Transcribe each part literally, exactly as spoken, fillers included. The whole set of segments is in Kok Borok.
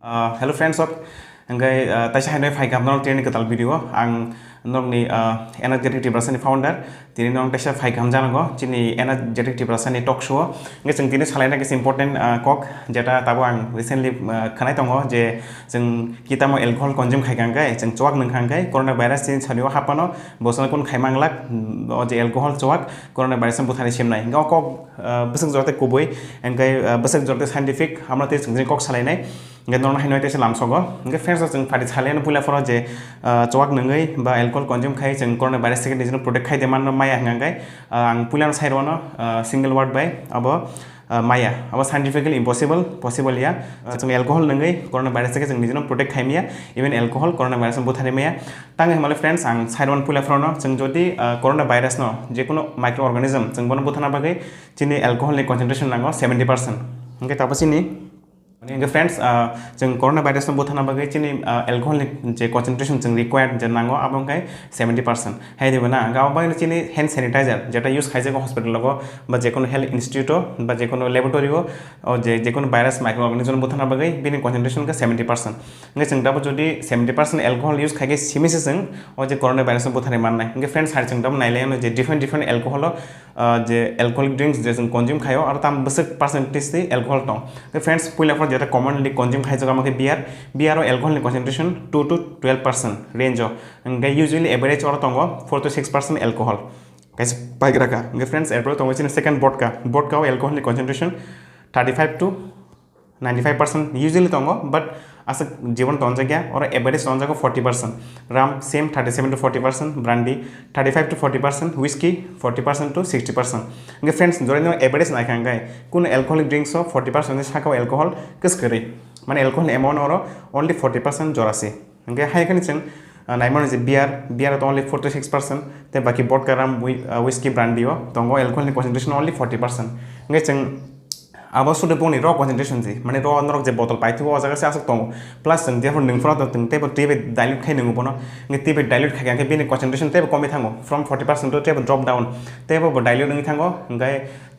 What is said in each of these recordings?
Uh, hello friends, ok. Hingke, uh, taisa haino phai kaham norok tini kwtal video. Ang norokni, uh, Energetic Tiprasani founder. Tini norok taisa phai kaham janago. Chini Energetic Tiprasani talk show. Hingke chwng tini salaina kisa important, uh, kok. Jeta tabo ang recently, uh, khanai tongo je chwng kitamo alcohol consume khai kha hingke, chwng chuak nung kha hingke, corona virus chini sari o hapano, bosong kun khai manglak, mm, o je alcohol chuak, corona virus no buthari simnai. Hingke o kok, uh, bwswk jora tei kubui, hingke, uh, bwswk jora tei scientific, hamno tei chwng tini kok salainai. Hingke norok haino teisa lamsogo. Hingke friends, chwng pari salai no puila phoro je, ah, chuak nungwi ba alcohol consume khai chwng corona virus theke nijino protect khai de manno maya hwnka hingke, ah, ang puila no sai rwno, ah, single word bai abo, ah, maya. Abo scientifically impossible, possible ya. Ah, chwng alcohol nungwi corona virus theke chwng nijino protect khai maya, even alcohol corona virus no buthari maya. Tang hwnmale friends, ang sai rwno puila phoro no chwng jodi, ah, corona virus no je kono microorganism chwng bono buthana bagwi chini alcohol ni concentration nango seventy percent. Hingke tabo chini Mane hingke friends, ah, chwng corona virus no buthana bagwi chini, ah, alcohol ni je concentration chwng required je nango, abo hingke seventy percent. Hai diba na, hingke abo bagwi chini hand sanitizer, jeta use khaijago hospital logo, ba jekono health institute o, ba jekono laboratory o, o je, jekono virus microorganism buthana bagwi bini concentration hingke seventy percent. Hingke chwng dabo jodi seventy percent alcohol use khaikhe simi se chwng o je corona virus no buthari mannai. Hingke friends, hai chwng dabo nailai ano je different, different alcohol o, ah, je alcoholic drinks je chwng consume khaio, aro tam bwswk percentage tei alcohol tong. Tei friends, puila phor jeta commonly consume khaijak, omo khe beer. Beer o alcohol ni concentration two to twelve percent range o. Hingke usually average oro tongo four to six percent alcohol. Kaisa paigra kha. Hingke friends, erpore tongo chini second vodka. Vodka o alcohol ni concentration thirty five to ninety five percent usually tongo, but aswk jibon tonjakya, oro average tonjago forty percent. Rum same thirty seven to forty percent, brandy thirty five to forty percent, whiskey forty percent to sixty percent. Hingke friends, jora no average naikha hingke kuno alcoholic drinks o forty percent ni saka o alcohol kwswk kwrwi, mane alcohol ni amount oro only forty percent jora se. Hingke hai khani chwng, ah, naimano je beer, beer to only four to six percent, tei baki vodka, rum, whi-, ah, whiskey, brandy o tongo alcohol ni concentration only forty percent. Hingke chwng abo sude boni raw concentration se, mane raw norok je bottle paithigo o jaga se aswk tongo. Plus chwng jephru nwng phano tong tei bo twi bai dilute khai nwngo bono. Hingke twi bai dilute khai khe bini concentration teibo komwi thango. From forty percent to teibo drop down. Teibo bo dilute wngwi thango. Hingke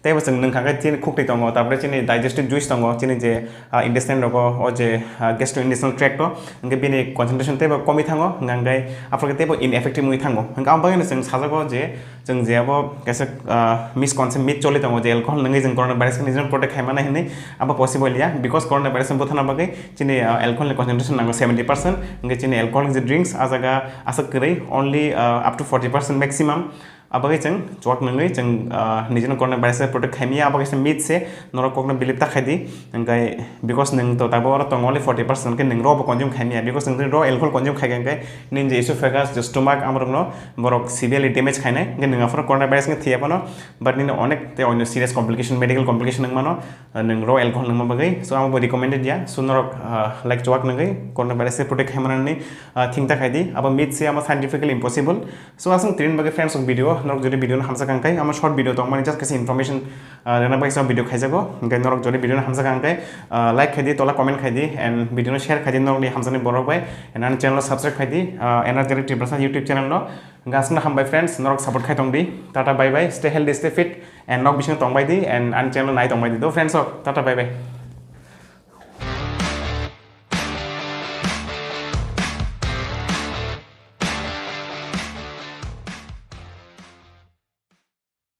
teibo chwng nwng kha khe chini khuktwi tongo, tarpore chini digestive juice tongo, chini je, ah, intestine rogo o je, ah, gastrointestinal tract o. Hingke bini concentration teibo komwi thango. Hingke aphuru khe teibo ineffective wngwi thango. Hingke ang bagwino chwng sajago je, Chwng je abo kaisa, ah, misconception, myth choli tongo je alcohol nungwi chwng corona virus khe nijino protect khai mano hinwi, abo possible ya, because corona virus no buthana bagwi chini, ah, alcohol ni concentration nango seventy percent, hingke chini alcoholic je drinks, ah jaga aswk kwrwi, only, ah, up to forty percent maximum, abo khe chwng chuak nungwi chwng, ah, nijino corona virus khe protect khai maya, abo kaisa myth se, norok kokno believe ta khai di, hingke because nwng to tabuk oro tongo only forty percent, hingke nwng raw bo consume khai maya, because nwng raw alcohol consume khai khe hingke nini je esophagus, je stomach, amorokno borok severely damage khainai, hingke nwng aphuru corona virus wngkhe thwiya phano, but nini onek tei onyo serious complication, medical complication wngmano, uh, nwng raw alcohol nungma bagwi. So, amo bo recommended ya. So, norok, uh, like chuak nungwi corona virus se protect khai manani, uh, thingta khai di. Abo myth se, amo scientifically impossible. So, aswk tini bagwi friends, o video, norok jodi video no hamsa kha hingkhe, amo short video tongmani just kaisa information, ah, rwna bagwi sa video khaijago. Hingke norok jodi video no hamsa kha hingke, ah, like khai di, tola comment khai di, and video no share khai di norokni hamjakni borok bai, and ani channel no subscribe khai di, ah, Energetic Tiprasa YouTube channel no. Hingke aswkno hambai friends, norok support khai tong di. Tata bye bye, stay healthy, stay fit, and nok bisingo tong bai di, and ani channel no nai tong bai di. Do friends, ok, tata bye bye.